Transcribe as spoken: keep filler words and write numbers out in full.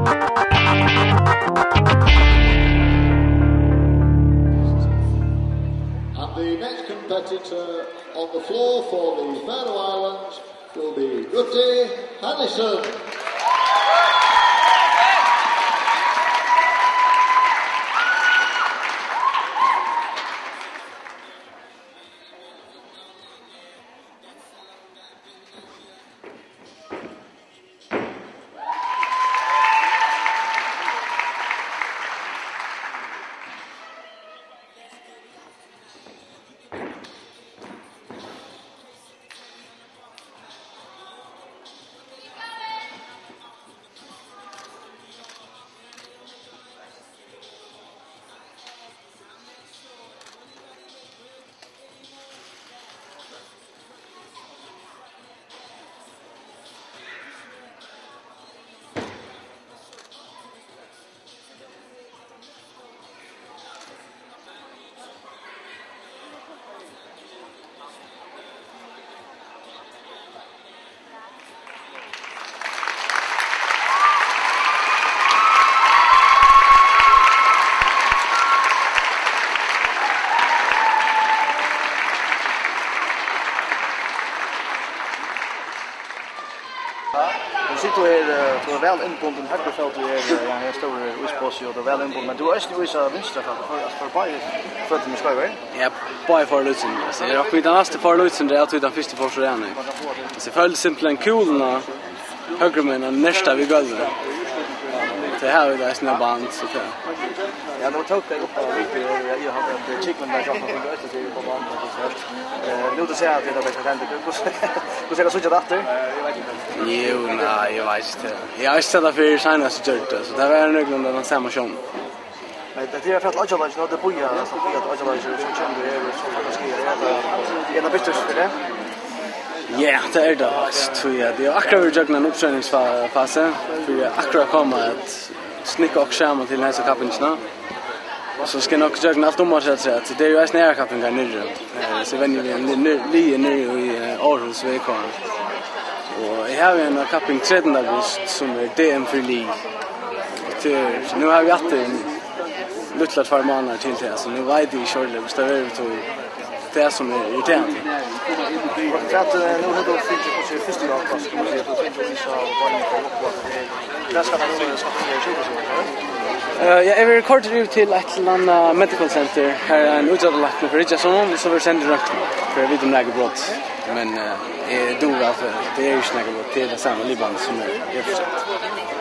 And the next competitor on the floor for the Faroe Islands will be Ruti Hannesson. Nú situr tú her, eh, tú ert væl innbundin, høgru fótur er, eh, ja, her stóru ísposi, og tú ert væl innbundin, men tú ert eisini í ísi vinstra fót, for, altso, for báðir føturnir eru skeivir. Ja, báðir fóru lítið sindur. Altso, eg rokni við, tann næsti fór lítið sindur, eg trúgvi, tann fyrsti fór so ræðuliga. Altso, eg føldi simpelthen kúluna høgru megin at nerta við gólvið. Tað hava vit eisini á band, so tað. Ja, nú tók tey upp á, ja, eg haldi, at Kikman var sjálvt, at fingu øll at siga upp á band, og so. Eh, nú tú sær at tað er tað, hvussu, hvussu er tað at síggja tað aftur? Jú, nei, eg veit ikki. Eg havi ikki sæð tað fyrr, seinast eg gjørdi tað, so tað var nøkulunda tann sama sjón. Men tað er, fyri at Oyggjaleikin, og tað bíðar, altso, fyri at Oyggjaleikin, og so kemur tað her, og so fer tað at skea. Er tað, er tað bitturt fyri teg? Ja, tað er tað faktiskt, tí at eg havi akkurát verið ígjøgnum ein upptreningsfasi, fyri at akkurát koma at snikka okkum saman til hesa kappingina. Og so skal eg nokk gjøgnum alt um at siga, at tað eru eisini aðrar kappingar niðri. Eh, so venji vit ein li-, ni-, liði niðri í, eh, Aarhus V K. Og eg havi eina kapping trettanda august, sum er D M fyri lið. Og til, nú havi eg aftur ein lítlar tveir mánaðir til tað, so nú veit eg ikki ordiliga, hvussu tað verður, tí tað sum er irriterandi. Hvat, eh, nú hevur tú fingið, hvussu er fyrstu hjálp, altso, kann man siga, tú fingið ís og vatn og okkurt. Hvat skal tú, skal tú gera, sjúkrahúsið, ella? Eh, ja, eg verði koyrdur yvir til eitt ella annað medical center. Har er ein ítróttalækni fyri ryggjarsjúkum, og so verður sendur røntgen fyri at vita um nakað brot. Men, eh, eg dugi væl fyri, tað er ikki nakað brot, tað er tað sama liðbandið sum er, er forsett.